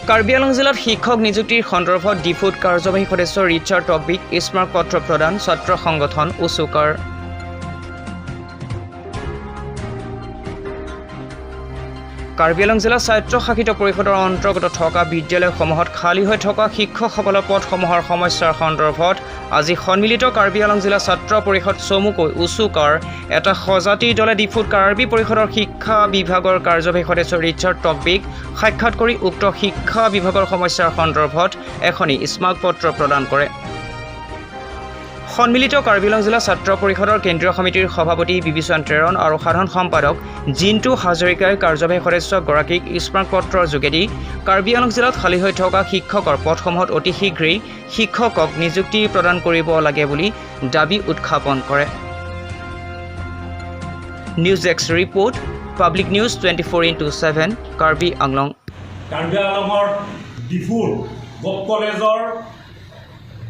কাৰ্বি আংলং জিলাত শিক্ষক নিযুক্তিৰ সন্দৰ্ভত ডিফুত কাৰ্যবাহী সদস্য ৰিচাৰ্ড টকবিক স্মাৰকপত্ৰ প্ৰদান ছাত্ৰ সংগঠন উচুকাৰ। কাৰ্বি আংলং জিলা স্বায়ত্তশাসিত পৰিষদৰ অন্তৰ্গত থকা বিদ্যালয়সমূহত খালী হৈ থকা শিক্ষকসকলৰ পদসমূহৰ সমস্যাৰ সন্দৰ্ভত আজি সন্মিলিত কাৰ্বি আংলং জিলা ছাত্ৰ পৰিষদ চমুকৈ উচুকাৰ এটা সজাতি দলে ডিফুত কাৰ্বি পৰিষদৰ শিক্ষা বিভাগৰ কাৰ্যবাহী সদস্য ৰিচাৰ্ড টকবিক সাক্ষাৎ কৰি উক্ত শিক্ষা বিভাগৰ সমস্যাৰ সন্দৰ্ভত এখনি স্মাৰকপত্ৰ প্ৰদান কৰে। সন্মিলিত কাৰ্বি আংলং জিলা ছাত্ৰ পৰিষদৰ কেন্দ্ৰীয় সমিতিৰ সভাপতি বিবিচন টেৰণ আৰু সাধাৰণ সম্পাদক জিন্টু হাজৰিকাই কাৰ্যবাহী সদস্যগৰাকীক স্মাৰকপত্ৰৰ যোগেদি কাৰ্বি আংলং জিলাত খালী হৈ থকা শিক্ষকৰ পদসমূহত অতি শীঘ্ৰেই শিক্ষকক নিযুক্তি প্ৰদান কৰিব লাগে বুলি দাবী উত্থাপন কৰে। News desk report, Public News 24x7, Karbi Anglong. Karbi আংলঙৰ ডিফুৰ গভ কলেজৰ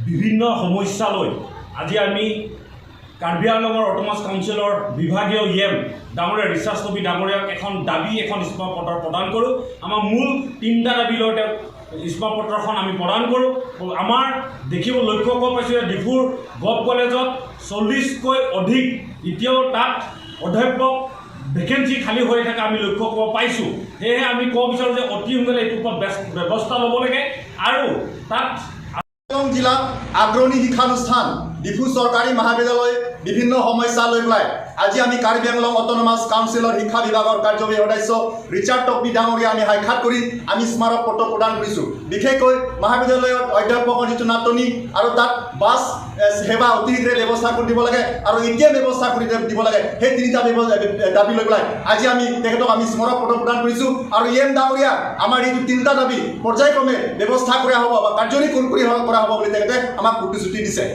বিভিন্ন সমস্যা লৈ আজি আমি কাৰ্বি আংলঙৰ অট'নমাছ কাউন্সিলৰ বিভাগীয় ইএম ডাঙৰীয়া ৰিচাৰ্ড টকবি ডাঙৰীয়াক এখন দাবী, এখন স্মাৰকপত্ৰ প্ৰদান কৰোঁ। আমাৰ মূল তিনিটা দাবী লৈ তেওঁক স্মাৰকপত্ৰখন আমি প্ৰদান কৰোঁ। আমাৰ দেখিব লক্ষ্য কৰিব পাইছোঁ যে ডিফুৰ গভ কলেজত 40তকৈ অধিক এতিয়াও তাত অধ্যাপক ভেকেঞ্চি খালী হৈ থকা আমি লক্ষ্য কৰিব পাইছোঁ। সেয়েহে আমি ক'ব বিচাৰোঁ যে অতি সোনকালে এইটোৰ ওপৰত ব্যৱস্থা ল'ব লাগে আৰু তাত আংলং জিলা অগ্ৰণী শিক্ষানুষ্ঠান ডিফু চৰকাৰী মহাবিদ্যালয় বিভিন্ন সমস্যা লৈ পেলাই আজি আমি কাৰ্বি আংলং অট'নমাছ কাউন্সিলৰ শিক্ষা বিভাগৰ কাৰ্যবাহী সদস্য ৰিচাৰ্ড টকবি ডাঙৰীয়া আমি সাক্ষাৎ কৰি আমি স্মাৰক পত্ৰ প্ৰদান কৰিছোঁ। বিশেষকৈ মহাবিদ্যালয়ত অধ্যাপকৰ যিটো নাটনি আৰু তাত বাছ সেৱা অতি শীঘ্ৰে ব্যৱস্থা কৰি দিব লাগে আৰু এতিয়া ব্যৱস্থা কৰি দিব লাগে। সেই তিনিটা দাবী লৈ পেলাই আজি আমি তেখেতক আমি স্মাৰক পত্ৰ প্ৰদান কৰিছোঁ আৰু ইএম ডাঙৰীয়া আমাৰ এইটো তিনিটা দাবী পৰ্যায়ক্ৰমে ব্যৱস্থা কৰা হ'ব বা কাৰ্যকৰী কৰি কৰা হ'ব বুলি তেখেতে আমাক প্ৰতিশ্ৰুতি দিছে।